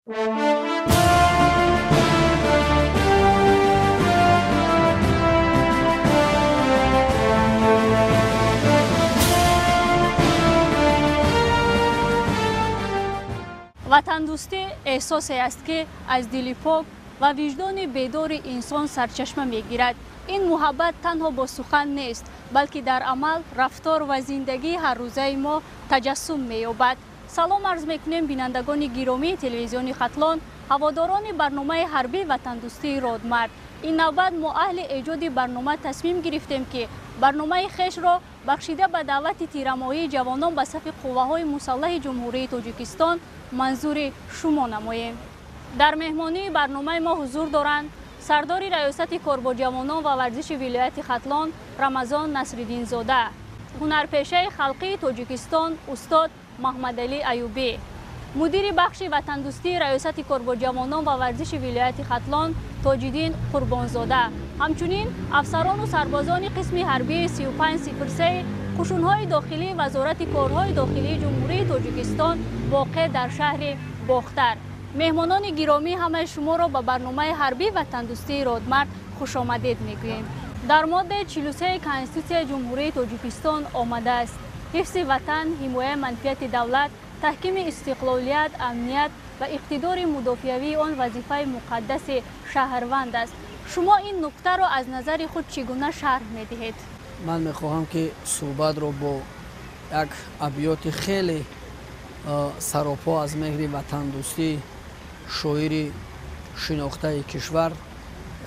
Ватандӯстӣ эҳсосе аст, ки аз дили пок ва виҷдони бедори инсон сарчашма мегирад. Ин муҳаббат танҳо бо сухан нест, балки дар амал, рафтор ва зиндагии ҳаррӯзаи мо таҷассум меёбад. Салом арз мекунем бинандагони гиромии телевизиони Хатлон, ҳаводорони барномаи ҳарбии ватандӯстии Родмард. Ин навбат мо аҳли эҷоди барнома тасмим гирифтем, ки барномаи хешро бахшида ба даъвати тирамоҳии ҷавонон ба сафи қувваҳои мусаллаҳи Ҷумҳурии Тоҷикистон манзури шумо намоем. Дар меҳмонии барномаи мо ҳузур доранд сардори раёсати кор бо ҷавонон ва варзиши вилояти Хатлон Рамазон Насриддинзода, ҳунарпешаи халқии Тоҷикистон устод Маҳмадалӣ Аюбӣ, мудири бахши ватандӯстии раёсати кор бо ҷавонон ва варзиши вилояти Хатлон Тоҷиддин Қурбонзода, ҳамчунин афсарону сарбозони қисми ҳарбии 3503 қушунҳои дохилии Вазорати корҳои дохилии Ҷумҳурии Тоҷикистон воқеъ дар шаҳри Бохтар. Меҳмонони гиромӣ, ҳамаи шуморо ба барномаи ҳарбии ватандӯстии Родмард хушомадед мегӯем. Дар моддаи 43 Конститутсияи Ҷумҳурии Тоҷикистон омадааст: ҳифзи ватан, ҳимояи манфиати давлат, таҳкими истиқлолият, амният ва иқтидори мудофиавии он вазифаи муқаддаси шаҳрванд аст. Шумо ин нуктаро аз назари худ чӣ гуна шарҳ медиҳед? Ман мехоҳам, ки суҳбатро бо як абёти хеле саропо аз меҳри ватандӯстӣ шоири шинохтаи кишвар,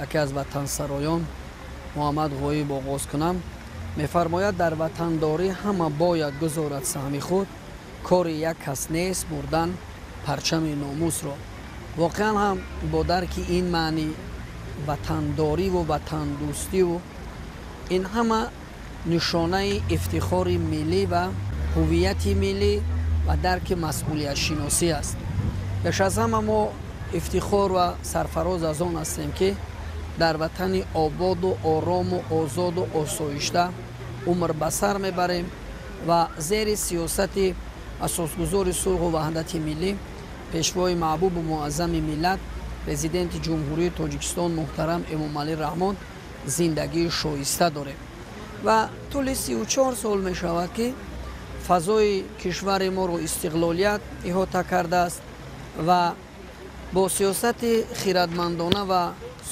яке аз ватансароён Муҳаммад Ғоиб оғоз кунам. Мефармояд: дар ватандорӣ ҳама бояд гузорад саҳми худ, кори як кас нест бурдан парчами номусро. Воқеан ҳам бо дарки ин маъни ватандориву ватандӯстиву ин ҳама нишонаи ифтихори миллӣ ва ҳуввияти миллӣ ва дарки масъулиятшиносӣ аст. Пеш аз ҳама мо ифтихор ва сарфароз аз он ҳастем, ки дар ватани ободу орому озоду осоишта умр ба сар мебарем ва зери сиёсати асосгузори сулҳу ваҳдати миллӣ, пешвои маҳбубу муаззами миллат, президенти Ҷумҳурии Тоҷикистон муҳтарам Эмомалӣ Раҳмон зиндагии шоиста дорем. Ва тӯли 34 сол мешавад, ки фазои кишвари моро истиқлолият иҳота кардааст ва бо сиёсати хирадмандона ва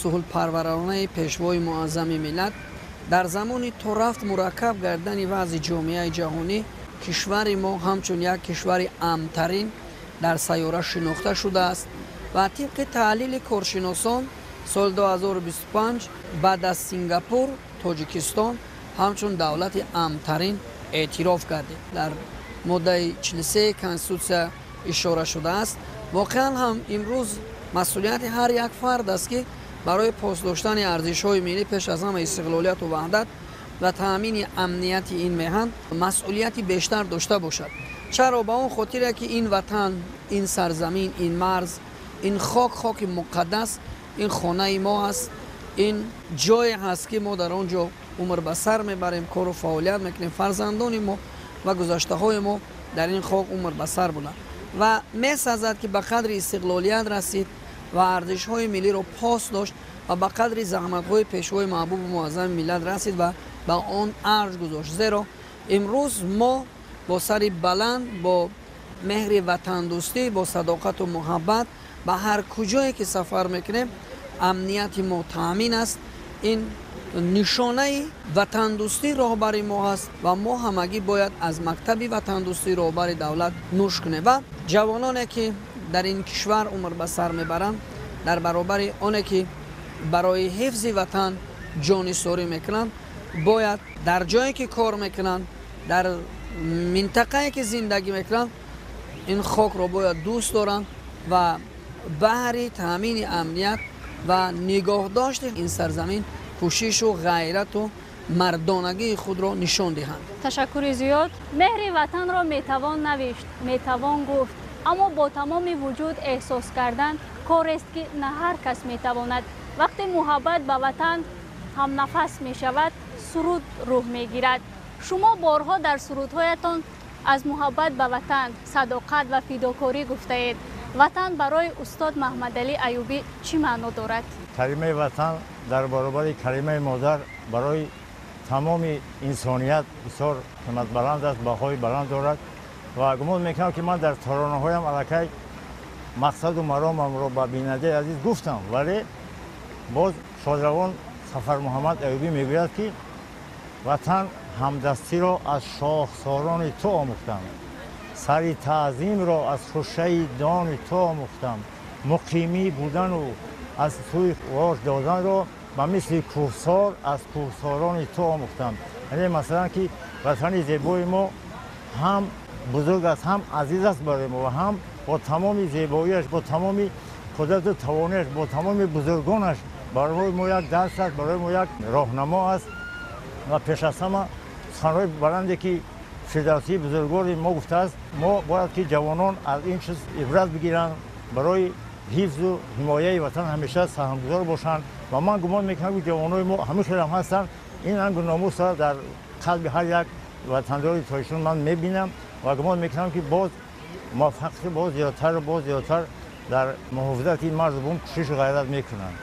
суҳулпарваронаи пешвои муаззами миллат дар замони торафт мураккаб гардани вазъи ҷомеаи ҷаҳонӣ кишвари мо ҳамчун як кишвари амнтарин дар сайёра шинохта шудааст ва тибқи таҳлили коршиносон соли 2025 баъд аз Сингапур Тоҷикистон ҳамчун давлати амнтарин эътироф гардид. Дар моддаи 43 Конститутсия ишора шудааст. Воқеан ҳам имрӯз масъулияти ҳар як фард аст, ки барои пос доштани арзишҳои миллӣ, пеш аз ҳама истиқлолияту ваҳдат ва таъмини амнияти ин меҳан масъулияти бештар дошта бошад. Чаро? Ба он хотире, ки ин ватан, ин сарзамин, ин марз, ин хок, хоки муқаддас, ин хонаи мо аст, ин ҷое ҳаст, ки мо дар он ҷо умр ба сар мебарем, кору фаъолият мекунем, фарзандони мо ва гузаштаҳои мо дар ин хок умр ба сар буданд ва месазад, ки ба қадри истиқлолият расид ва арзишҳои миллиро пос дошт ва ба қадри заҳматҳои пешвои маҳбубу муаззами миллат расид ва ба он арҷ гузошт. Зеро имрӯз мо бо сари баланд, бо меҳри ватандӯстӣ, бо садоқату муҳаббат ба ҳар куҷое ки сафар мекунем, амнияти мо таъмин аст. Ин нишонаи ватандӯстии роҳбари мо ҳаст ва мо ҳамагӣ бояд аз мактаби ватандӯстии роҳбари давлат нӯш кунем ва ҷавононе, ки дар ин кишвар умр ба сар мебаранд, дар баробари оне ки барои ҳифзи ватан ҷонисорӣ мекунанд, бояд дар ҷое ки кор мекунанд, дар минтақае ки зиндагӣ мекунанд, ин хокро бояд дӯст доранд ва баҳри таъмини амният ва нигоҳдошти ин сарзамин кӯшишу ғайрату мардонагии худро нишон диҳанд. Ташаккури зиёд. Меҳри ватанро метавон навишт, метавон гуфт, аммо бо тамоми вуҷуд эҳсос кардан корест, ки на ҳар кас метавонад. Вақте муҳаббат ба ватан ҳамнафас мешавад, суруд рӯҳ мегирад. Шумо борҳо дар сурудҳоятон аз муҳаббат ба ватан, садоқат ва фидокорӣ гуфтаед. Ватан барои устод Маҳмадалӣ Аюбӣ чӣ маъно дорад? Калимаи ватан дар баробари калимаи модар барои тамоми инсоният бисёр қиматбаланд аст, баҳои баланд дорад ва гумон мекунам, ки ман дар таронаҳоям аллакай мақсаду маромамро ба бинандаи азиз гуфтам, вале боз шодравон Сафармуҳаммад Аюбӣ мегӯяд, ки ватан ҳамдастиро аз шоҳсорони ту омӯхтам, сари таъзимро аз хушаи дони ту омӯхтам, муқимӣ будану аз сӯи рош доданро ба мисли кӯҳсор аз кӯҳсорони ту омӯхтам. Яъне масалан, ки ватани зебои мо ҳам бузург аст, ҳам азиз аст барои мо ва ҳам бо тамоми зебоиаш, бо тамоми қудрату тавониаш, бо тамоми бузургонаш барои мо як дарс аст, барои мо як роҳнамо аст. Ва пеш аз ҳама суханҳои баланде, ки Фирдавсии бузургвори мо гуфтааст, мо бояд, ки ҷавонон аз ин чиз ибрат бигиранд, барои ҳифзу ҳимояи ватан ҳамеша саҳмгузор бошанд. Ва ман гумон мекунам, ки ҷавонои мо ҳамин хелам ҳастанд. Ин ангу номусро дар қалби ҳар як ватандори тоҷикистон ман мебинам ва гумон мекунам, ки боз муваффақияти боз зиёдтару боз зиёдтар дар муҳофизати ин марзу бум кӯшишу ғайрат мекунанд.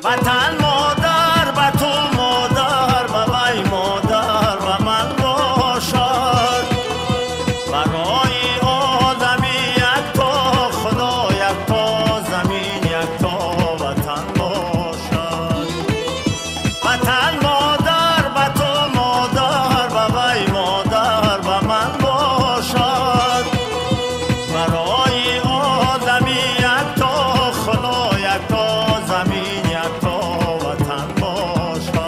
Ватан модар ба ту модар, ба вай модар, ба ман бошад. Барои одамӣ якто Худо, якто замин, якто ватан бошад. Ватан модар ба ту модар, ба вай модар, ба ман бошад. Барои одамӣ якто Худо, якто замин, якто ватан бошад.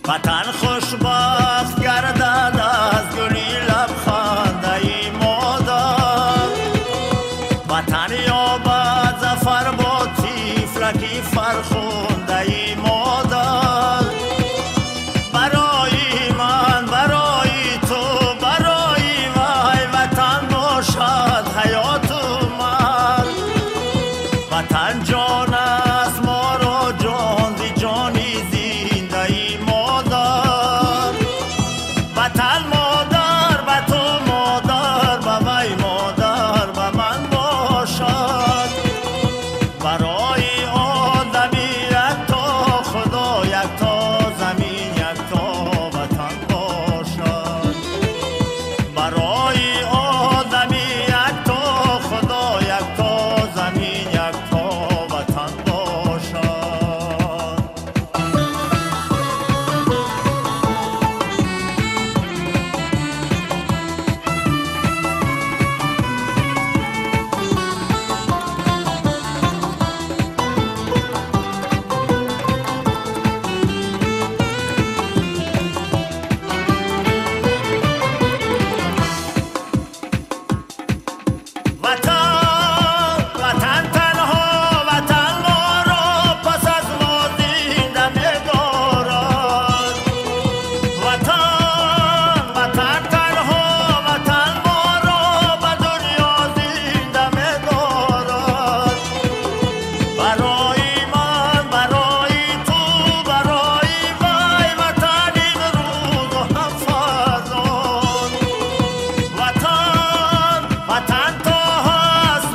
Ватан хушбахт гардад аз гули лабхандаи модар, ватан ёбад зафар бо тифлаки фархундаи модар. Барои ман, барои ту, барои вай ватан бошад ҳаёту марг. Ватан ҷон аст моро, ҷон зи ҷони зиндаи модар. Ватан модар ба ту модар, ба вай модар, ба ман бошад. Барои одамӣ якто Худо, якто замин, якто ватан бошад. Барои одамӣ якто Худо, якто замин, якто ватан бошад. Ватан, ватан танҳо ватан моро пас аз мо зинда медорад. Ватан, ватан танҳо ватан моро ба дунё зинда медорад. Барои ман, барои ту, барои вай ватан имрӯзу ҳам фардо. Ватан, ватан то ҳаст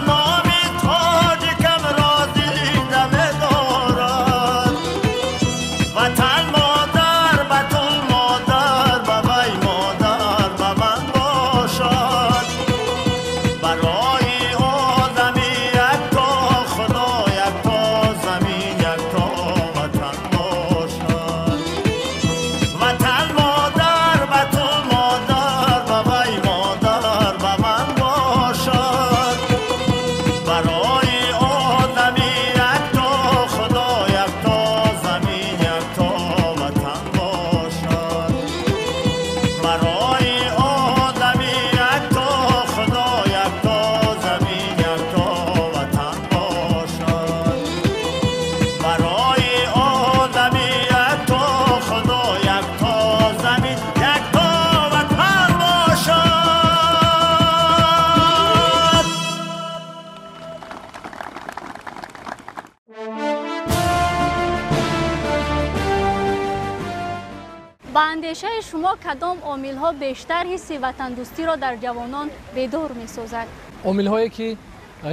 Андешаи шумо кадом омилҳо бештар ҳисси ватандӯстиро дар ҷавонон бедор месозад? Омилҳое ки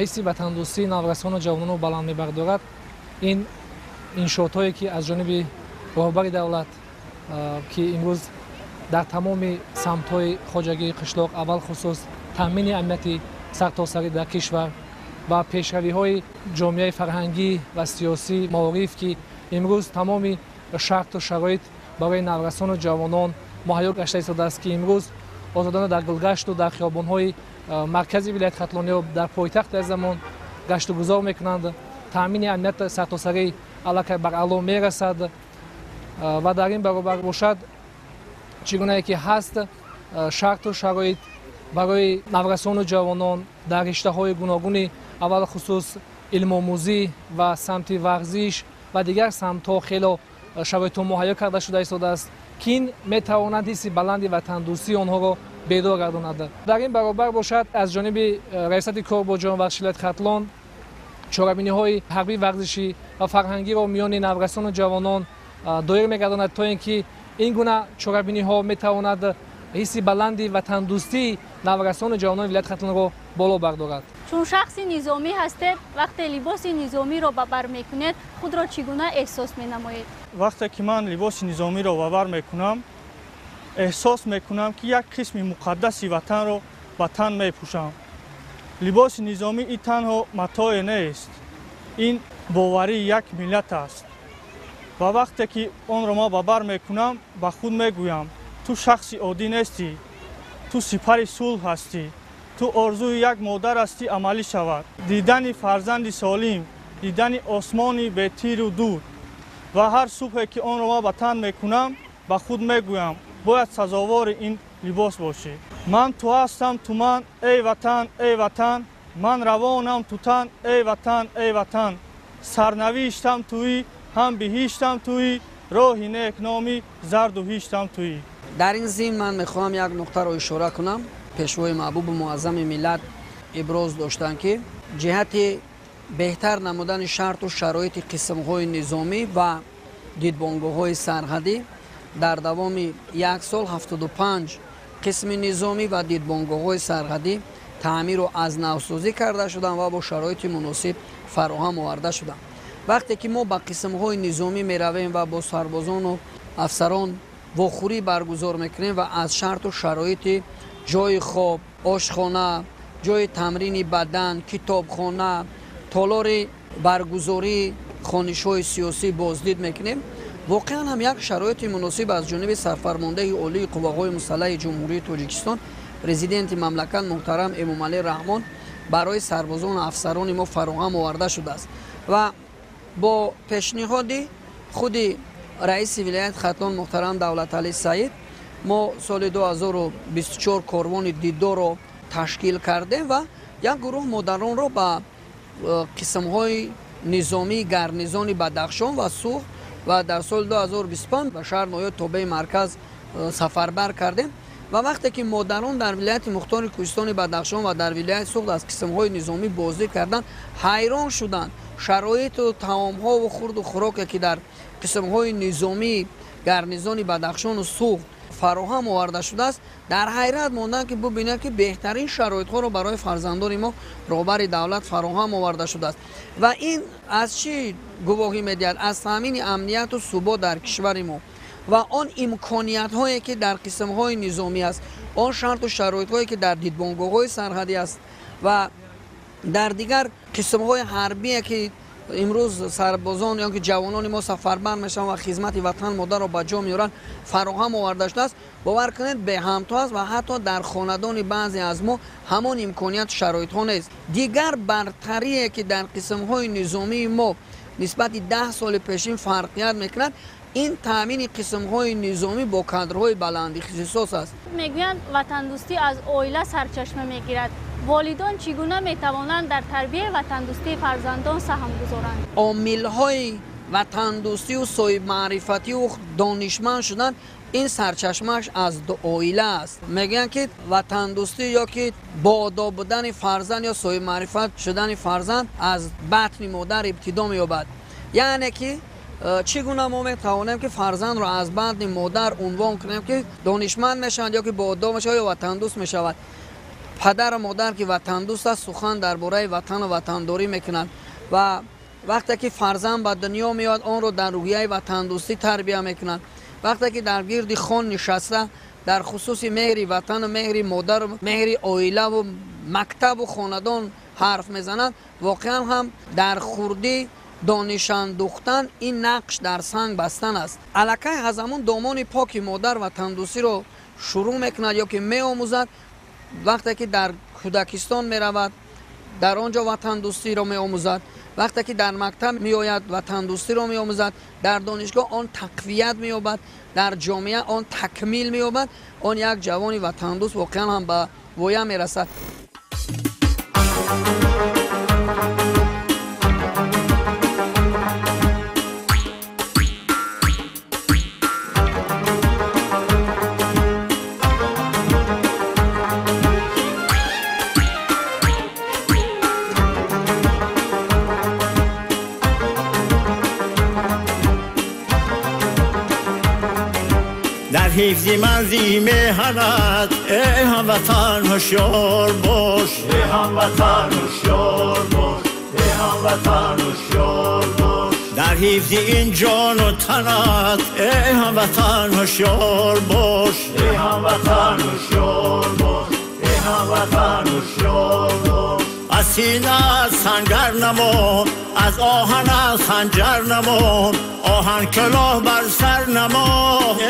ҳисси ватандӯстии наврасону ҷавононро баланд мебардорад, ин иншоотҳое ки аз ҷониби роҳбари давлат, ки имрӯз дар тамоми самтҳои хоҷагии қишлоқ, аввал хусус таъмини амнияти сартосарӣ дар кишвар ва пешравиҳои ҷомеаи фарҳангӣ ва сиёсӣ, маориф, ки имрӯз тамоми шарту шароит барои наврасону ҷавонон муҳайё гашта истодааст, ки имрӯз озодона дар гулгашту дар хиёбонҳои маркази вилояти Хатлон ё дар пойтахти азизамон гаштугузор мекунанд. Таъмини амнияти сартосарӣ аллакай бар аъло мерасад ва дар ин баробар бошад, чӣ гунае ки ҳаст шарту шароит барои наврасону ҷавонон дар риштаҳои гуногуни, аввал хусус илмомӯзӣ ва самти варзиш ва дигар самтҳо хело шароитҳо муҳайё карда шуда истодааст, ки ин метавонад ҳисси баланди ватандӯстии онҳоро бедор гардонад. Дар ин баробар бошад, аз ҷониби раёсати кор бо ҷавонон варзиши вилояти Хатлон чорабиниҳои ҳарбии варзишӣ ва фарҳангиро миёни наврасону ҷавонон доир мегардонад, то ин ки ин гуна чорабиниҳо метавонад ҳисси баланди ватандӯстии наврасону ҷавонони вилояти Хатлонро боло бардорад. Чун шахси низомӣ ҳастед, вақте либоси низомиро ба бар мекунед, худро чӣ гуна эҳсос менамоед? Вақте ки ман либоси низомиро ба бар мекунам, эҳсос мекунам, ки як қисми муқаддаси ватанро ба тан мепӯшам. Либоси низомӣ ин танҳо матое нест, ин боварии як миллат аст. Ва вақте ки онро ман ба бар мекунам, ба худ мегӯям: ту шахси оддӣ нестӣ, ту сипари сулҳ ҳастӣ, ту орзуи як модар ҳастӣ амалӣ шавад. Дидани фарзанди солим, дидани осмони бетиру дуд. Ва ҳар субҳе ки онро ман ба тан мекунам, ба худ мегӯям: бояд сазовори ин либос бошӣ. Ман ту ҳастам, ту ман, эй ватан, эй ватан, ман равонам ту тан, эй ватан, эй ватан, сарнавиштам туӣ, ҳам биҳиштам туӣ, роҳи некномӣ зарду ҳиштам туӣ. Дар ин зимн ман мехоҳам як нуқтаро ишора кунам. Пешвои маҳбубу муаззами миллат иброз доштанд, ки ҷиҳати беҳтар намудани шарту шароити қисмҳои низомӣ ва дидбонгоҳҳои сарҳадӣ дар давоми як сол 75 қисми низомӣ ва дидбонгоҳҳои сарҳадӣ таъмиру аз навсозӣ карда шуданд ва бо шароити муносиб фароҳам оварда шуданд. Вақте ки мо ба қисмҳои низомӣ меравем ва бо сарбозону афсарон вохӯрӣ баргузор мекунем ва аз шарту шароити ҷойи хоб, ошхона, ҷойи тамрини бадан, китобхона, толори баргузории хонишҳои сиёсӣ боздид мекунем, воқеан ҳам як шароити муносиб аз ҷониби сарфармондаи олии қувваҳои мусаллаҳи Ҷумҳурии Тоҷикистон, президенти мамлакат муҳтарам Эмомалӣ Раҳмон барои сарбозону афсарони мо фароҳам оварда шудааст. Ва бо пешниҳоди худи раиси вилояти Хатлон муҳтарам Давлаталӣ Саид мо соли 2024 корвони дидорро ташкил кардем ва як гурӯҳ модаронро ба қисмҳои низомии гарнизони Бадахшон ва Суғд ва дар соли 2025 ба шаҳр ноҳияи тобеи марказ сафарбар кардем. Ва вақте ки модарон дар вилояти мухтори кӯҳистони Бадахшон ва дар вилояти Суғд аз қисмҳои низомӣ боздид карданд, ҳайрон шуданд. Шароиту таомҳову хурду хӯроке ки дар қисмҳои низомии гарнизони Бадахшону Суғд фароҳам оварда шудааст, дар ҳайрат монданд, ки бубинанд, ки беҳтарин шароитҳоро барои фарзандони мо роҳбари давлат фароҳам оварда шудааст. Ва ин аз чӣ гувоҳӣ медиҳад? Аз таъмини амнияту субот дар кишвари мо ва он имкониятҳое ки дар қисмҳои низомӣ аст, он шарту шароитҳое ки дар дидбонгоҳҳои сарҳадӣ аст ва дар дигар қисмҳои ҳарбие ки имрӯз сарбозон ё ки ҷавонони мо сафарбар мешаванд ва хизмати ватан модарро ба ҷо меоранд, фароҳам оварда шудааст. Бовар кунед, беҳамто аст ва ҳатто дар хонадони баъзе аз мо ҳамон имконият шароитҳо нест. Дигар бартарие ки дар қисмҳои низомии мо нисбати 10 соли пешин фарқият мекунад, ин таъмини қисмҳои низомӣ бо кадрҳои баландихтисос аст. Мегӯянд, ватандӯстӣ аз оила сарчашма мегирад. Волидон чӣ гуна метавонанд дар тарбияи ватандӯстии фарзандон саҳм гузоранд? Омилҳои ватандӯстию соҳибмаърифатию донишманд шудан ин сарчашмааш аз оила аст. Мегӯянд, ки ватандӯстӣ ё ки боодоб будани фарзанд ё соҳибмаърифат шудани фарзанд аз батни модар ибтидо меёбад. Яъне ки Чӣ гуна мо метавонем ки фарзандро аз банди модар унвон кунем ки донишманд мешаванд ё ки боодоб мешавад ё ватандӯст мешавад? Падару модар ки ватандӯст аст, сухан дар бораи ватану ватандорӣ мекунад ва вақте ки фарзанд ба дунё меояд, онро дар рӯҳияи ватандӯстӣ тарбия мекунад. Вақте ки дар гирди хон нишаста дар хусуси меҳри ватану меҳри модару меҳри оилаву мактабу хонадон ҳарф мезанад, воқеан ҳам дар хурдӣ донишандухтан ин нақш дар санг бастан аст. Аллакай аз ҳамун домони поки модар ватандӯстиро шурӯъ мекунад ё ки меомӯзад. Вақте ки дар кӯдакистон меравад, дар он ҷо ватандӯстиро меомӯзад. Вақте ки дар мактаб меояд, ватандӯстиро меомӯзад. Дар донишгоҳ он тақвият меёбад, дар ҷомеа он такмил меёбад. Он як ҷавони ватандӯст воқеан ҳам ба воя мерасад. дар ҳифзи марзи меҳанат эй ҳамватан ҳушёр бош, эй ҳамватан ҳушёр бош, эй ҳамватан ҳушёр бош. Дар ҳифзи ин ҷону танат эй ҳамватан ҳушёр бош, эй ҳамватан ҳушёр бош, эй ҳамватан ҳушёр бош. Аз сина сангар намо, аз оҳана ханҷар намо, оҳан кулоҳ бар сар намо,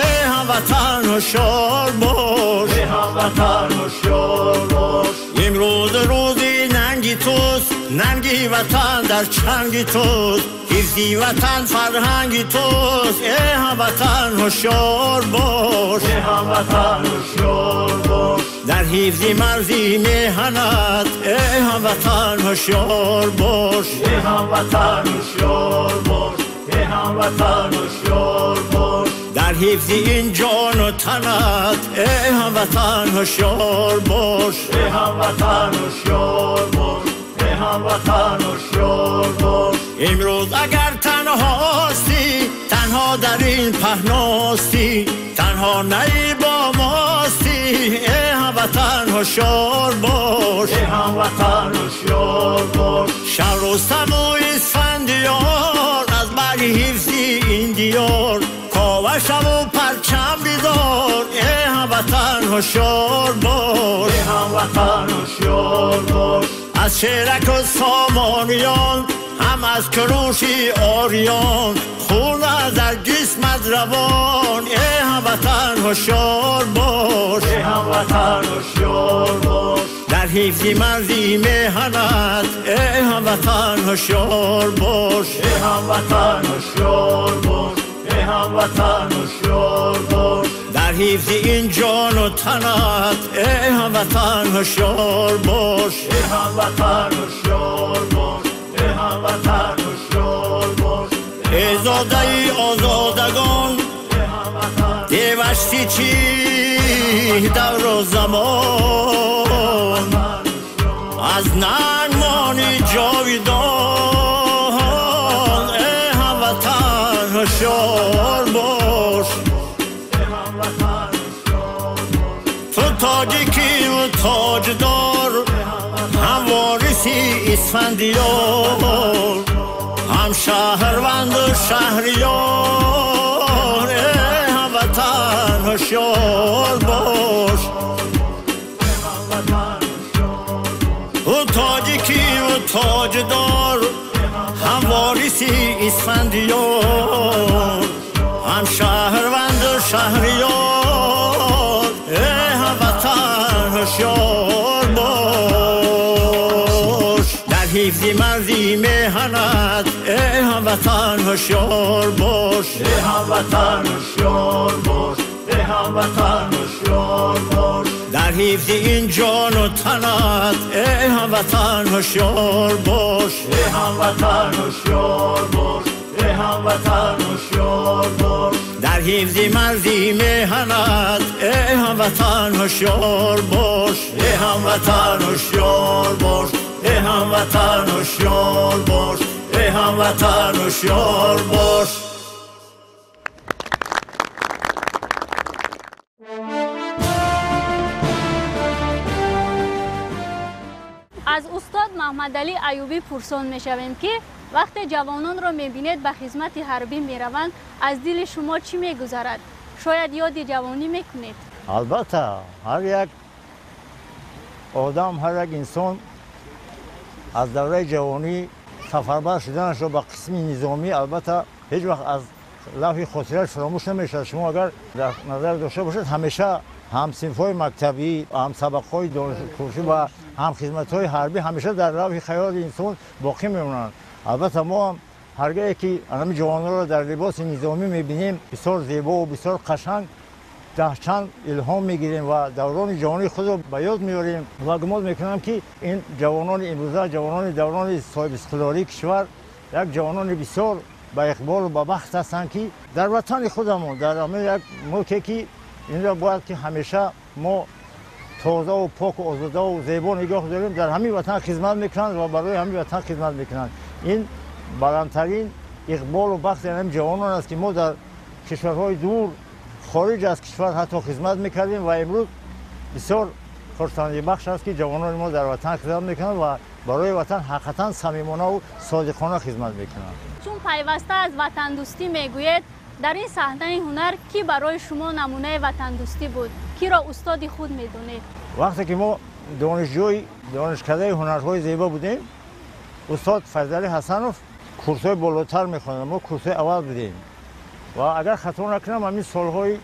эй ҳамватан ҳушёр бош, эй ҳамватан ҳушёр бош. Имрӯз рӯзи нанги туст, нанги ватан дар чанги туст, ҳифзи ватан фарҳанги туст, эй ҳамватан ҳушёр бош, эй ҳамватан ҳушёр бош. Дар ҳифзи марзи меҳанат эй ҳамватан ҳушёр бош, эй ҳамватан ҳушёр бош, эй ҳамватан ҳушёр бош. Дар ҳифзи ин ҷону танат эй ҳамватан ҳушёр бош, эй ҳамватан ҳушёр бош, эй ҳамватан ҳушёр бош. Имрӯз агар танҳостӣ, танҳо дар ин паҳностӣ, танҳо наӣ бо мостӣ, эй ҳамватан ҳушёр бош, эй ҳамватан ҳушёр бош. Шаҳрустаму Исфандиёр аз баҳри ҳифзи ин диёр, ковашаву парчам бидор, эй ҳамватан ҳушёр бош, эй ҳамватан ҳушёр бош. Аз шераку сомониён ҳам аз куруши ориён, хун дар ҷисмат равон, эй ҳамватан ҳушёр бош, эй ҳамватан ҳушёр бош. Дар ҳифзи марзи меҳанат эй ҳамватан ҳушёр бош, эй ҳамватан ҳушёр бош, эй ҳамватан ҳушёр бош. Дар ҳифзи ин ҷону танат эй ҳамватан ҳушёр бош, эй ҳамватан ҳушёр бош, эй ҳамватан ҳушёр бош. Эй зодаи озодагон, девашти чӣ давру замон, аз нанг мони ҷовидон, эй ҳамватан ҳушёр бош. Ту тоҷикиву тоҷдор, ҳам вориси Исфандиёр, ҳам шаҳрванду шаҳриёр, эй ҳамватан ҳушёр бош. Ту тоҷикиву тоҷдор, ҳам вориси Исфандиёр, ҳам шаҳрванду шаҳриёр, эй ҳамватан ҳушёр бош. Дар ҳифзи марзи меҳанат эй ҳамватан ҳушёр бош, эй ҳамватан ҳушёр бош, эй ҳамватан ҳушёр бош. Дар ҳифзи ин ҷону танат эй ҳамватан ҳушёр бош, эй ҳамватан ҳушёр бош, эй ҳамватан ҳушёр бош. Дар ҳифзи марзи меҳанат эй ҳамватан ҳушёр бош, эй ҳамватан ҳушёр бош, эй ҳамватан ҳушёр бош, эй ҳамватан ҳушёр бош. Аз устод Муҳаммадалӣ Аюбӣ пурсон мешавем, ки вақте ҷавононро мебинед ба хизмати ҳарбӣ мераванд, аз дили шумо чӣ мегузарад? Шояд ёди ҷавонӣ мекунед? Албатта, ҳар як одам, ҳар як инсон аз давраи ҷавонӣ сафарбар шуданашро ба қисми низомӣ албатта ҳеҷ вақт аз лавҳи хотираш фаромӯш намешавад. Шумо агар дар назар дошта бошед, ҳамеша ҳамсинфҳои мактабӣ, ҳамсабақҳои донишкурсӣ ва ҳамхизматҳои ҳарбӣ ҳамеша дар лавҳи хаёли инсон боқӣ мемонанд. Албатта, мо ҳам ҳаргоҳе ки ҳамин ҷавононро дар либоси низомӣ мебинем, бисёр зебову бисёр қашанг, даҳчанд илҳом мегирем ва даврони ҷавонии худро ба ёд меорем ва гумон мекунам, ки ин ҷавонони имрӯза, ҷавонони даврони соҳибистиқлолии кишвар, як ҷавонони бисёр ба иқболу ба бахт ҳастанд, ки дар ватани худамон, дар ҳамин як мулке, ки инро бояд ки ҳамеша мо тозаву поку озодаву зебо нигоҳ дорем, дар ҳамин ватан хизмат мекунанд ва барои ҳамин ватан хизмат мекунанд. Ин баландтарин иқболу бахти ҳамин ҷавонон аст, ки мо дар кишварҳои дур, хориҷ аз кишвар ҳатто хизмат мекардем ва имрӯз бисёр хурсандибахш аст, ки ҷавонони мо дар ватан хизмат мекунанд ва барои ватан ҳақиқатан самимонаву содиқона хизмат мекунанд. Чун пайваста аз ватандӯстӣ мегӯед, дар ин саҳнаи ҳунар кӣ барои шумо намунаи ватандӯстӣ буд? Киро устоди худ медонед? Вақте ки мо донишҷӯи донишкадаи ҳунарҳои зебо будем, устод Файзалӣ Ҳасанов курсҳои болотар мехонданд, мо курсҳои аввал будем ва агар хато накунам, ҳамин солҳои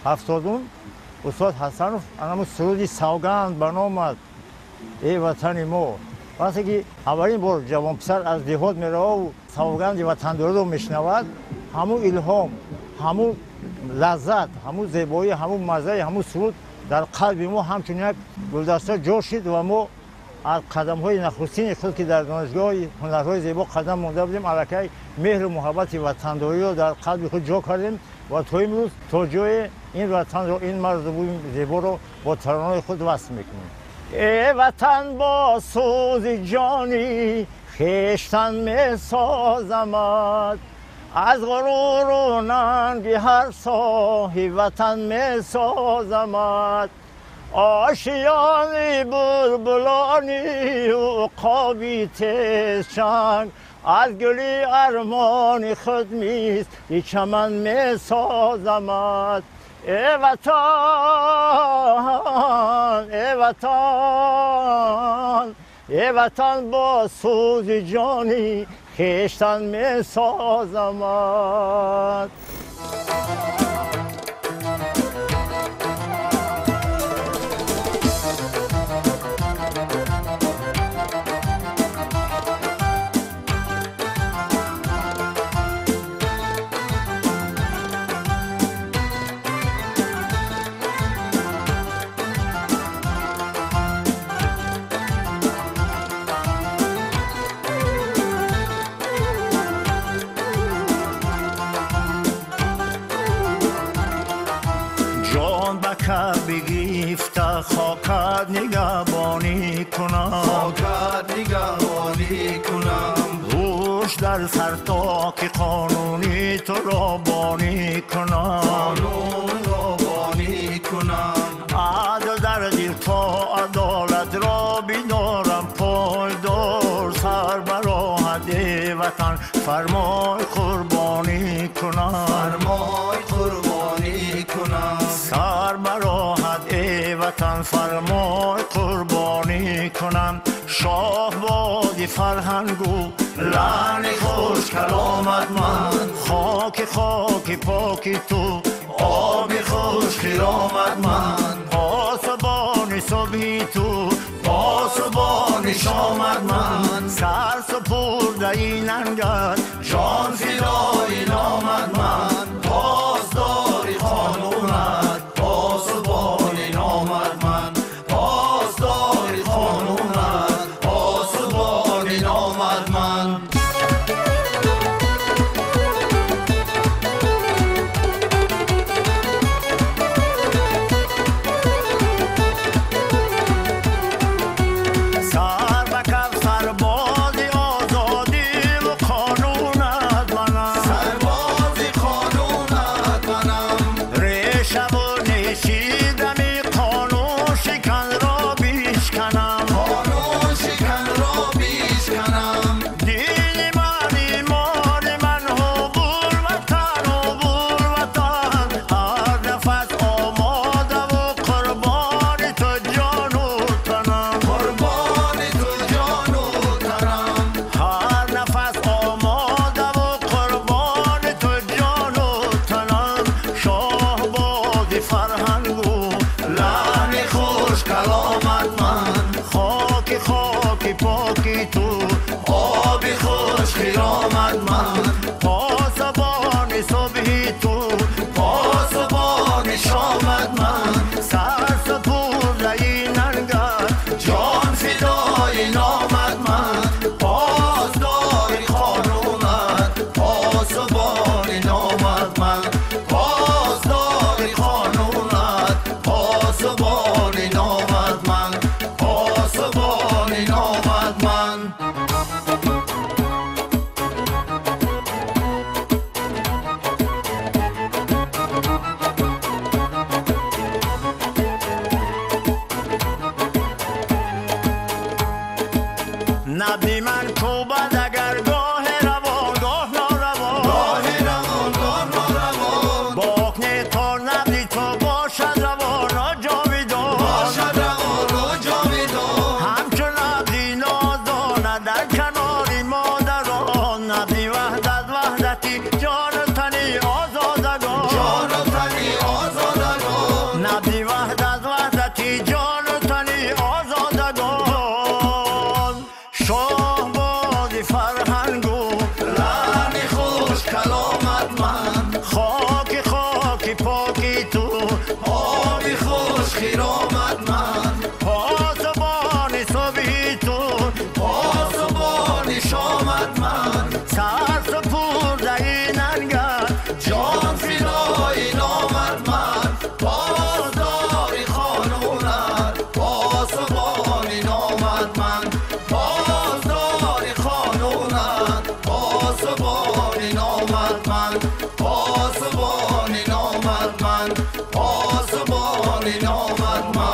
70-ум устод Ҳасанов анамун суруди «Савганд ба номат, эй ватани мо», вақте ки аввалин бор ҷавонписар аз деҳот мерававу савганди ватандориро мешунавад, ҳамун илҳом, ҳамун лаззат, ҳамун зебоӣ, ҳамун маззаи ҳамун суруд дар қалби мо ҳамчун як гулдаста ҷо шид ва мо аз қадамҳои нахустини худ, ки дар донишгоҳи ҳунарҳои зебо қадам монда будем, аллакай меҳру муҳаббати ватандориро дар қалби худ ҷо кардем ва то имрӯз то ҷое ин ватанро, ин марзу буми зеборо бо таронаҳои худ васф мекунем. Э ватан, бо сӯзи ҷони хештан месозамад, аз ғуруру нанги ҳар соҳи ватан месозамад, ошиёни булбулони уқоби тезчанг, аз гули армони худ мисли чаман месозамад. Э ватан, э ватан, э ватан, бо сӯзи ҷони хештан месозамад. Бигифта хокат нигаҳбонӣ кунам, хокат нигаҳбонӣ кунам, ҳуш дар сартоки қонуни туро бонӣ кунам, қонунро бонӣ кунам, адл дар дил то адолатро бидорам пойдор, сар бароҳад э ватан, фармой қурбонӣ кунам, фармой қурбонӣ кунам, сар бароҳад э ватан, фармой қурбонӣ кунам. Шоҳ боди фарҳангу лаъни хуш каломат ман, хоки хоки поки ту, оби хуш хиромат ман, посубони субҳи ту, посубони шомат ман, сар супурдаи нангат, ҷон фидои номат ман, посдори қонунат, посубони номат ман, посдори қонунат, посубони номат ман. Сар ба каф сарбози озодиву қонунат ман. خیرامت من، پاسبان صبحی تو پاسبان شامت من، سر سپرده ننگت جان فدای نامت من، پاسدار قانونت پاسبان نامت من، پاسدار قانونت پاسبان نامت من، پاسبان نامت من. نبی من کوبد اگر گاه روان گاه ناروان، گاه روان گاه ناروان، باک نه تا نبی تو باشد روان جاویدان، باشد روان جاویدان، همچون نبی نازانه در کنار مادران، نبی وحدت وحدتی جان و تنی آزادگان، جان و تنی آزادگان، نبی وحدت وحدتی جان و تنی آزادگان. شاه بادی فرهنگو لحن خوش کلامت من، خاک خاکی پاکی تو آبی خوش خیرامت من، پاسبان صبحی تو پاسبان شامت من، سر سپرده ننگت جان فدای نامت من، پاسدار قانونت پاسبان نامت من، پاسدار قانونت پاسبان نامت من، پاسبان نامت من، پاسبان نامت من.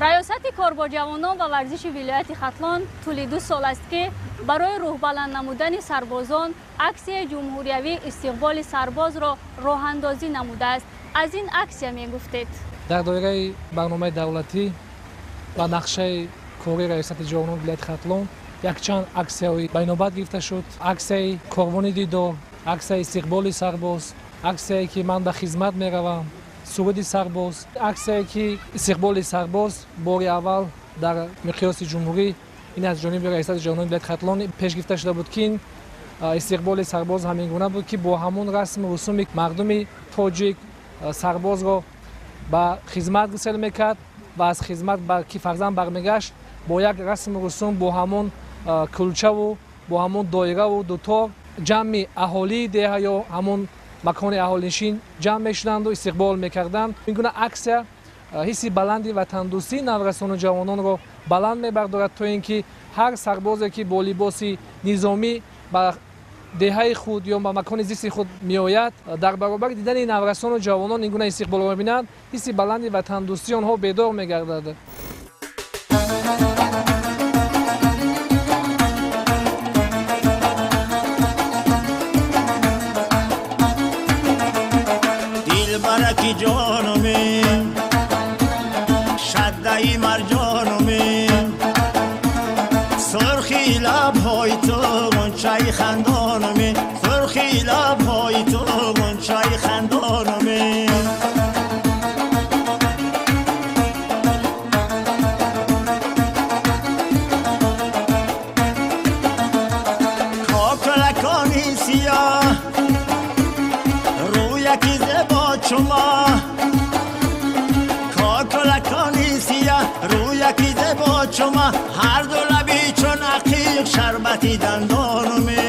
Раёсати кор бо ҷавонон ва варзиши вилояти Хатлон тӯли 2 сол аст, ки барои рӯҳбаланд намудани сарбозон аксияи ҷумҳуриявии истиқболи сарбозро роҳандозӣ намудааст. Аз ин аксия мегуфтед? Дар доираи барномаи давлатӣ ва нақшаи кории раёсати ҷавонони вилояти Хатлон якчанд аксияҳои байнобат гирифта шуд. Аксияи корвони дидор, аксияи истиқболи сарбоз, аксияе ки ман ба хизмат меравам, суруди сарбоз, аксияе ки истиқболи сарбоз бори аввал дар миқёси ҷумҳурӣ ин аз ҷониби раёсати ҷавонони вилояти Хатлон пеш гирифта шуда буд, ки ин истиқболи сарбоз ҳамин гуна буд, ки бо ҳамон расму русуми мардуми тоҷик сарбозро ба хизмат гусел мекард ва аз хизмат ки фарзанд бармегашт бо як расму русум, бо ҳамон кулчаву бо ҳамон доираву дутор ҷамъи аҳолии деҳа ё ҳамон макони аҳолинишин ҷамъ мешуданду истиқбол мекарданд. Ин гуна аксия ҳисси баланди ватандӯстии наврасону ҷавононро баланд мебардорад, то ин ки ҳар сарбозе ки бо либоси низомӣ ба деҳаи худ ё ба макони зисти худ меояд, дар баробари дидани наврасону ҷавонон ин гуна истиқболро мебинанд, ҳисси баланди ватандӯстии онҳо бедор мегардад. Дилбараки ҷонуме, шаддаи марҷонуме, сурхи лабҳои ту ғунчаи хандонуме, сурхи лабҳои ту ғунчаи хандонуме. Кокулакони сиёҳ рӯяки зебо чумо, кокулакони сиёҳ рӯяки зебо чумо, ҳар ду лаби чун ақиқ шарбати дандонуме.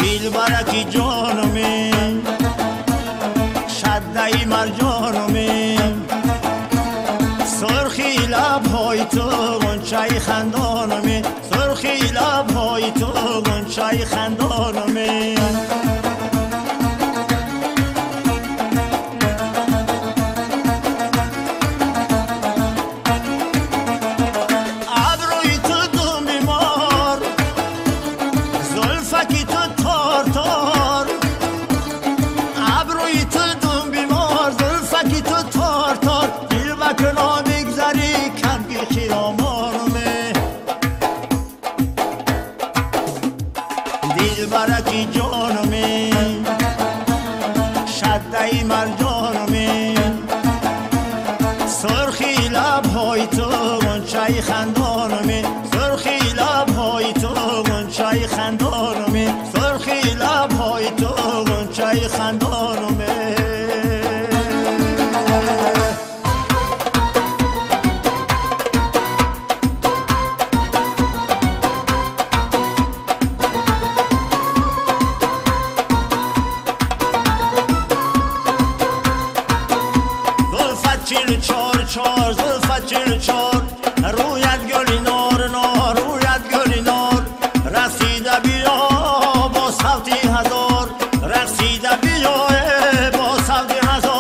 Дилбараки ҷонуме, шаддаи марҷонуме, сурхи лабҳои ту ғунчаи хандонуме, сурхи лабҳои ту ғунчаи хандонуме. Абрӯи ту думи мор, зулфаки ту тор тор, абрӯи ту думи мор, зулфаки ту тор тор, дилбакуно бигзарӣ камги хиромонуме. Дилбараки ки ҷонами шаддаи марҷонами сурхи лабҳои ту ғунчаи хандонами сурхи лабҳои ту ғунчаи хандонами сурхи лабҳои ту ғунчаи хандонами. چهار زلفت 44 رویت گلی نار نار رویت گلی نار رسیده بیا با صوتی هزار رسیده بیا با صوتی هزار.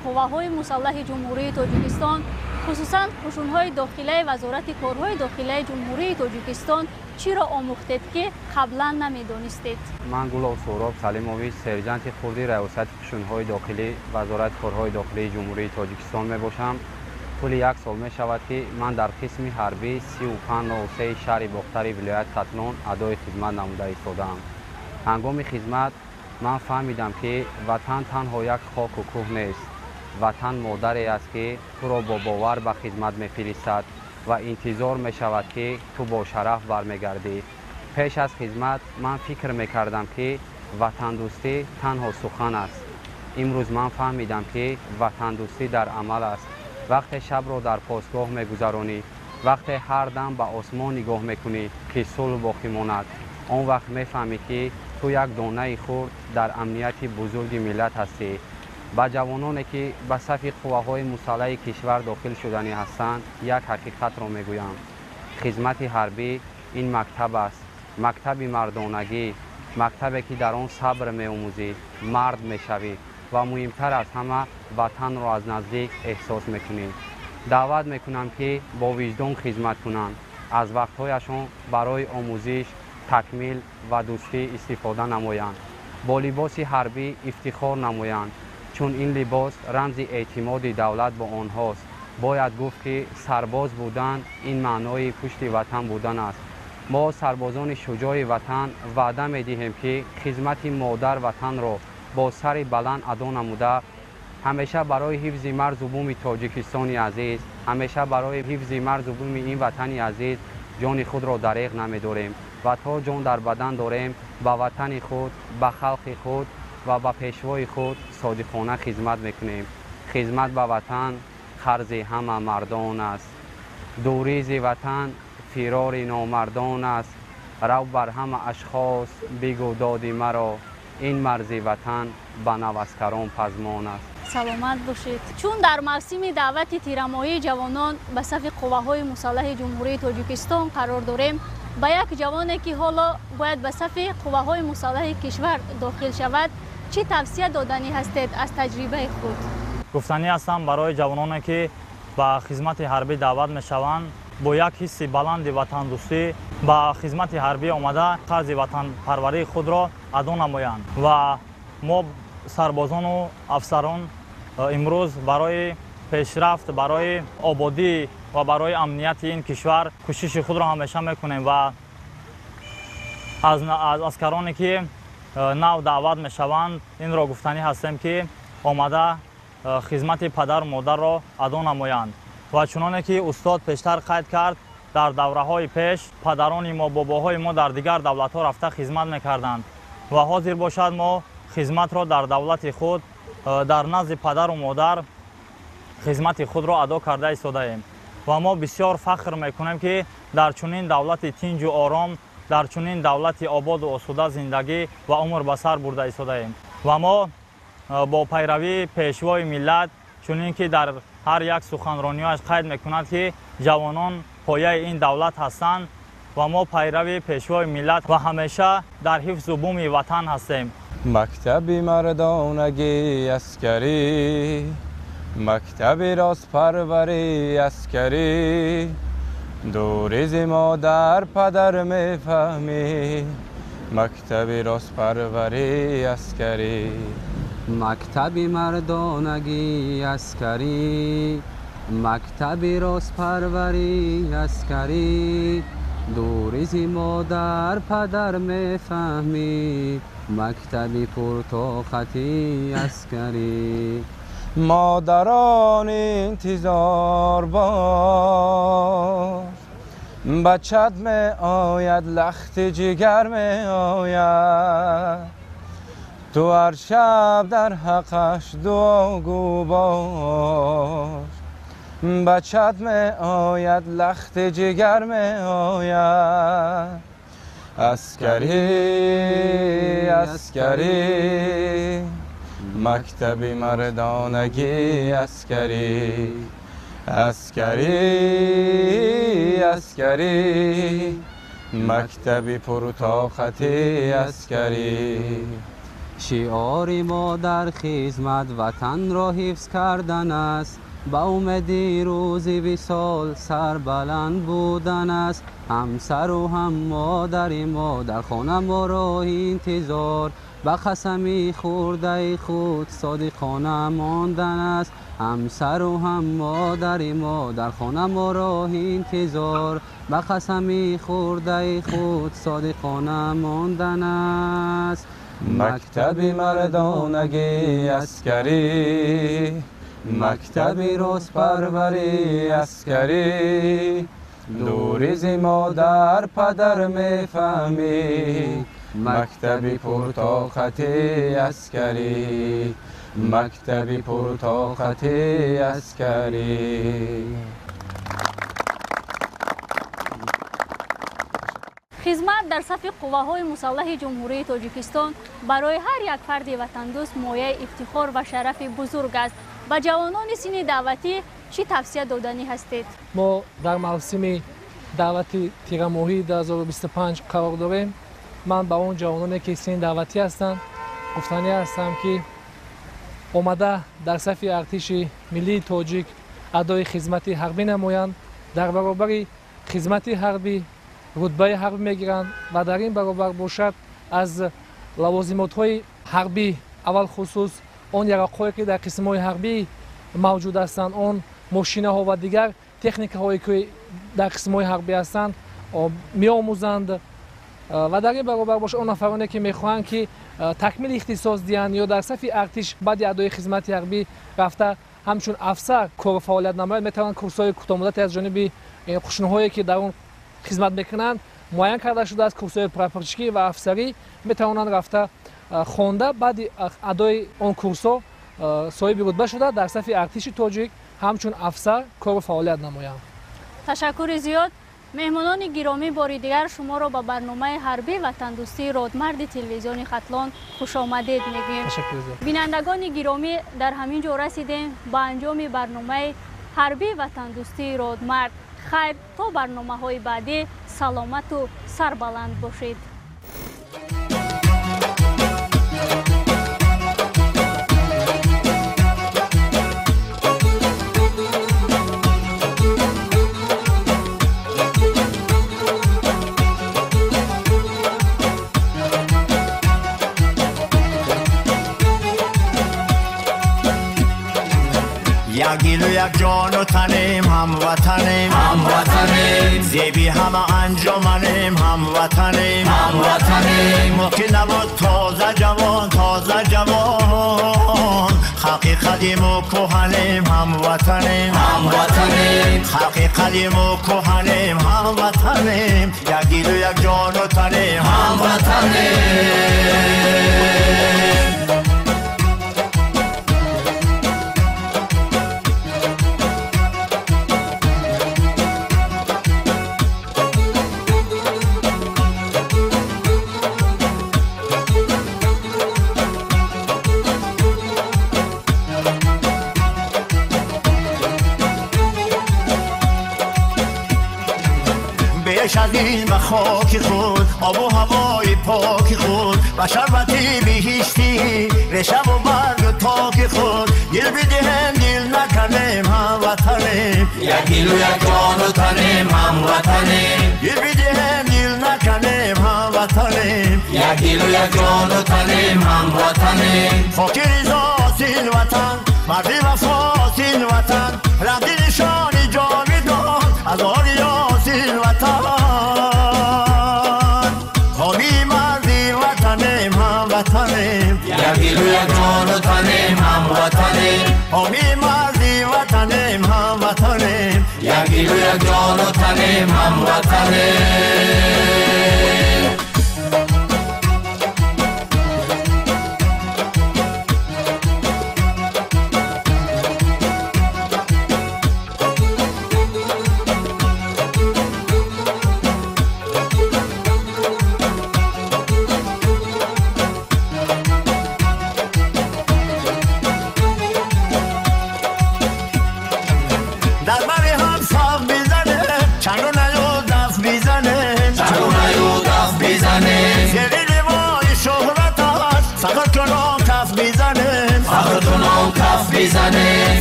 Қувваҳои мусаллаҳи Ҷумҳурии Тоҷикистон, хусусан қушунҳои дохилаи Вазорати корҳои дохилаи Ҷумҳурии Тоҷикистон чиро омӯхтед, ки қаблан намедонистед? Ман Гулов Суҳроб Салимович, сержанти хурди Раёсати қушунҳои дохилӣ Вазорати корҳои дохилии Ҷумҳурии Тоҷикистон мебошам. Тӯли як сол мешавад, ки ман дар қисми ҳарбӣ 3503 шаҳри Бохтари вилояти Хатлон адои хизмат намуда истодаам. Ҳангоми хизмат ман фаҳмидам, ки ватан танҳо як хоку кӯҳ нест. Ватан модаре аст, ки туро бо бовар ба хизмат мефиристад ва интизор мешавад, ки ту бо шараф бармегардӣ. Пеш аз хизмат ман фикр мекардам, ки ватандӯстӣ танҳо сухан аст. Имрӯз ман фаҳмидам, ки ватандӯстӣ дар амал аст. Вақте шабро дар постгоҳ мегузаронӣ, вақте ҳар дам ба осмон нигоҳ мекунӣ, ки сулҳ боқӣ монад, он вақт мефаҳмӣ, ки ту як донаи хурд дар амнияти бузурги миллат ҳастӣ. Ба ҷавононе, ки ба сафи қувваҳои мусаллаҳи кишвар дохил шуданӣ ҳастанд, як ҳақиқатро мегӯям. Хизмати ҳарбӣ ин мактаб аст, мактаби мардонагӣ, мактабе, ки дар он сабр меомӯзӣ, мард мешавӣ ва муҳимтар аз ҳама ватанро аз наздик эҳсос мекунӣ. Даъват мекунам, ки бо виҷдон хизмат кунанд, аз вақтҳояшон барои омӯзиш, такмил ва дӯстӣ истифода намоянд, бо либоси ҳарбӣ ифтихор намоянд, чун ин либос рамзи эътимоди давлат бо онҳост. Бояд гуфт, ки сарбоз будан ин маънои пушти ватан будан аст. Мо сарбозони шуҷои ватан ваъда медиҳем, ки хизмати модар ватанро бо сари баланд адо намуда, ҳамеша барои ҳифзи марзу буми Тоҷикистони азиз, ҳамеша барои ҳифзи марзу буми ин ватани азиз ҷони худро дареғ намедорем ва то ҷон дар бадан дорем ба ватани худ, ба халқи худ ва ба пешвои худ содиқона хизмат мекунем. Хизмат ба ватан қарзи ҳама мардон аст. Дуризи ватан фирори номардон аст. Рав бар ҳама ашхос бигӯ доди маро, ин марзи ватан ба наваскарон пазмон аст. Саломат бошед. Чун дар мавсими даъвати тирамоҳии ҷавонон ба сафи қувваҳои мусаллаҳи Ҷумҳурии Тоҷикистон қарор дорем, ба як ҷавоне ки ҳоло бояд ба сафи қувваҳои мусаллаҳи кишвар дохил шавад, чӣ тавсия доданӣ ҳастед аз таҷрибаи худ? Гуфтанӣ ҳастам барои ҷавононе ки ба хизмати ҳарбӣ даъват мешаванд, бо як ҳисси баланди ватандӯстӣ ба хизмати ҳарбӣ омада қарзи ватанпарварии худро адо намоянд. Ва мо сарбозону афсарон имрӯз барои пешрафт, барои ободӣ ва барои амнияти ин кишвар кӯшиши худро ҳамеша мекунем ва аз аскароне ки нав даъват мешаванд инро гуфтанӣ ҳастем ки омада хизмати падару модарро адо намоянд. Ва чуноне ки устод пештар қайд кард, дар давраҳои пеш падарони мо, бобоҳои мо дар дигар давлатҳо рафта хизмат мекарданд ва ҳозир бошад мо хизматро дар давлати худ, дар назди падару модар хизмати худро адо карда истодаем. Ва мо бисёр фахр мекунем ки дар чунин давлати тинҷу ором, дар чунин давлати ободу осуда зиндагӣ ва умр ба сар бурда истодаем. Ва мо бо пайравии пешвои миллат, чунин ки дар ҳар як суханрониҳояш қайд мекунад ки ҷавонон пояи ин давлат ҳастанд, ва мо пайрави пешвои миллат ва ҳамеша дар ҳифзу буми ватан ҳастем. Мактаби мардонагӣ аскарӣ, мактаби ростпарварӣ аскарӣ, дури зи модар падар мефаҳмӣ, мактаби ростпарварӣ аскарӣ. Мактаби мардонагӣ аскарӣ, мактаби ростпарварӣ аскарӣ, дури зи модар падар мефаҳмӣ, мактаби пуртоқатӣ аскарӣ. Модарон интизор бош, бачат меояд, лахти ҷигар меояд, ту ҳар шаб дар ҳаққаш дуогӯ бош, бачат меояд, лахти ҷигар меояд. Аскарӣ, аскарӣ, мактаби мардонагӣ аскарӣ, аскарӣ, аскарӣ, мактаби пуртоқатӣ аскарӣ. Шиори мо дар хизмат ватанро ҳифз кардан аст, ба умеди рӯзи висол сарбаланд будан аст. Ҳамсару ҳам модари мо дар хона моро интизор, ба қасами хурдаи худ содиқона мондан аст. Ҳамсару ҳам модари мо дар хона моро интизор, ба қасами хурдаи худ содиқона мондан аст. Мактаби мардонагӣ аскарӣ, мактаби ростпарварӣ аскарӣ, дури зи модар падар мефаҳмӣ, мактаби пуртоқатӣ аскарӣ, мактаби пуртоқатӣ аскарӣ. Хизмат дар сафи қувваҳои мусаллаҳи Ҷумҳурии Тоҷикистон барои ҳар як фарди ватандӯст мояи ифтихор ва шарафи бузург аст. Ба ҷавонони синни даъватӣ чӣ тавсия доданӣ ҳастед? Мо дар мавсими даъвати тирамоҳии 2025 қарор дорем. Ман ба он ҷавононе ки синни даъватӣ ҳастанд гуфтанӣ ҳастам ки омада дар сафи артиши миллии тоҷик адои хизмати ҳарбӣ намоянд, дар баробари хизмати ҳарбӣ рутбаи ҳарбӣ мегиранд ва дар ин баробар бошад аз лавозимотҳои ҳарбӣ, аввалхусус он яроқҳое ки дар қисмҳои ҳарбӣ мавҷуд ҳастанд, он мошинаҳо ва дигар техникаҳое ки дар қисмҳои ҳарбӣ ҳастанд меомӯзанд. Ва дар ин баробар бошад он нафароне ки мехоҳанд ки такмили ихтисос диҳанд ё дар сафи артиш баъди адои хизмати ҳарбӣ рафта ҳамчун афсар кору фаъолият намояд, метавонанд курсҳои кӯтоҳмуддате аз ҷониби қушунҳое ки дар он хизмат мекунанд муайян карда шудааст, курсҳои прапорчикӣ ва афсарӣ метавонанд рафта хонда баъди адои он курсҳо соҳиби рутба шуда дар сафи артиши тоҷик ҳамчун афсар кору фаъолият намоянд. Ташаккури зиёд. Меҳмонони гиромӣ, бори дигар шуморо ба барномаи ҳарбии ватандӯстии Родмарди телевизиони Хатлон хушомадед мегӯем. Бинандагони гиромӣ, дар ҳамин ҷо расидем ба анҷоми барномаи ҳарбии ватандӯстии Родмард. Хайр, то барномаҳои баъдӣ саломату сарбаланд бошед. Як дилу як ҷону танем, ҳамватанем, ҳамватанем, зеби ҳама анҷуманем, ҳамватанем, ҳамватанем. Мулки набуд тоза ҷавон, тоза ҷавон, халқи қадиму кӯҳанем, ҳамватанем, ҳамватанем, халқи қадиму кӯҳанем, ҳамватанем, як дилу як ҷону танем, ҳамватанем. Аз ин ба хоки худ, обу ҳавои поки худ, ба шарбати биҳиштӣ, решаву баргу токи худ, дил бидиҳем, дил наканем, ҳамватанем, як дилу як ҷону танем, ҳамватанем, дил бидиҳем, дил наканем, ҳамватанем, як дилу як ҷону танем, ҳамватанем. Хоки ризост ин ватан, марди вафост ин ватан, рамзи нишони ҷовидон аз ориёст ин ватан. Ҳомии марди ватанем, ҳамватанем, як дилу як ҷону танем, ҳамватанем, ҳомии марди ватанем, ҳамватанем, як дилу як ҷону танем, ҳамватанем.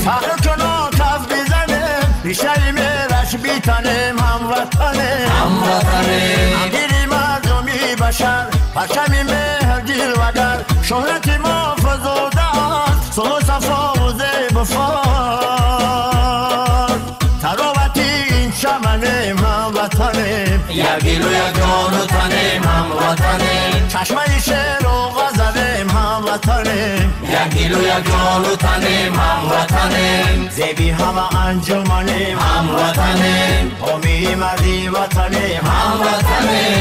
فخر کنان کف بزنیم، ریشه مهرش بیتنیم، هموطنیم، هموطنیم، همدلی مردمی بشر، پرچمی مهر دل وگر، شهرت ما فزوده است، صلح و صفا و زیب و فار، تراوتی این چمنیم، هموطنیم، یک دل و یک جان و تنیم، هموطنیم، چشمه شعر و غزلیم، هموطنیم، یک دل و یک جان و تنیم، هموطنیم، زیبی همه انجمنیم، هموطنیم، حامی مردی وطنیم، هموطنیم.